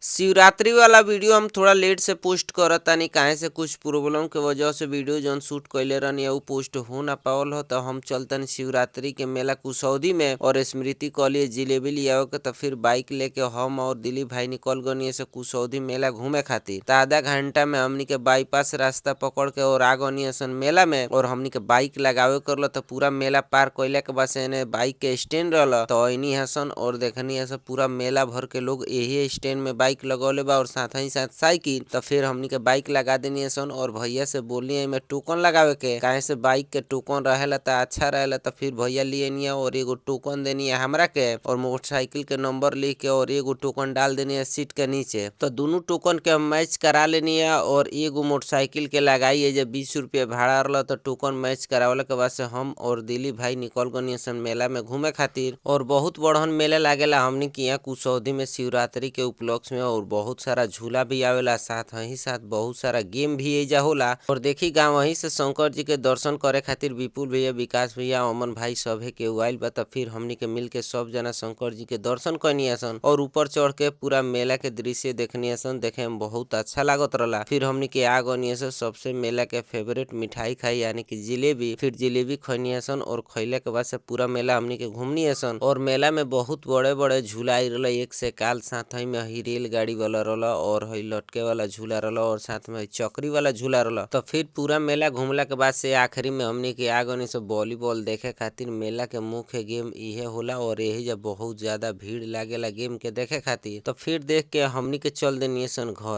शिवरात्रि वाला वीडियो हम थोड़ा लेट से पोस्ट करत तानी, काहे से कुछ प्रॉब्लम के वजह से वीडियो जौन शूट कइले रहनी उ पोस्ट हो ना पावल हो। तो हम चलतनी शिवरात्रि के मेला कुसौदी में और स्मृति कहलिए जिलेबी लियावे के, तो फिर बाइक लेके हम और दिलीप भाई निकल गनी से कुसौदी मेला घूमे खातिर। त आधा घंटा में हमनी के बाईपास रास्ता पकड़ के और आ गनी सन मेला में और हमनी के बाइक लगावे करल त पूरा मेला पार कइला के बाद से एने बाइक के स्टैंड रहल। तो ऐनी हसन और देखनी हसन पूरा मेला भर के लोग यही स्टैंड में बाइक लगौले बा और साथ ही साथ साइकिल। तो फिर हमनी के बाइक लगा देनी सन और भैया से बोलनी एमे टोकन लगावे के, काहे से बाइक के टोकन रहेला त अच्छा रहेला। तो फिर भैया लिए और एगो टोकन देनी हमरा के और मोटरसाइकिल के नंबर लिख के और एगो टोकन डाल देनी सीट के नीचे। तो दोनों टोकन के हम मैच करा लेनी और एगो मोटरसाइकिल के लगाई जे 20 रुपया भाड़ा रहल। तो टोकन मैच करावला के बाद से हम और दिलीप भाई निकल गनी सन मेला में घूमे खातिर। और बहुत बड़हन मेला लागेला हमनी के यहाँ कुसौदी में शिवरात्रि के उपलक्ष्य में और बहुत सारा झूला भी आवेला, साथ ही साथ बहुत सारा गेम भी एजा होला। और देखी गाँव वहीं से शंकर जी के दर्शन करे खातिर विपुल भैया, विकास भैया, अमन भाई सभे केहू आइल बा। त फिर हमनी के मिल के सब जना शंकर जी के दर्शन कनी सन और ऊपर चढ़ के पूरा मेला के दृश्य देखनी सन। देखे में बहुत अच्छा लागत रहला। फिर हमनी के आ गनी सन सबसे मेला के फेवरेट मिठाई खाई यानी कि जिलेबी। फिर जिलेबी खैनी सन और खैला के बाद से पूरा मेला हमनी के घूमनी सन। और मेला में बहुत बड़े बड़े झूला आइल रहल, एक से काल साथ ही में ही रेलगाड़ी वाला रहल और हई लटके वाला झूला रहल और साथ में चक्री वाला झूला रहल। तो फिर पूरा मेला घूमला के बाद से आखिरी में हमनी के आ गनी सन वॉलीबॉल देखे खातिर। मेला के मुख्य गेम इहे होला और एही जा बहुत ज्यादा भीड़ लागेला गेम के देखे खातिर। तो फिर देख के हमनी के चल देनी सन घर।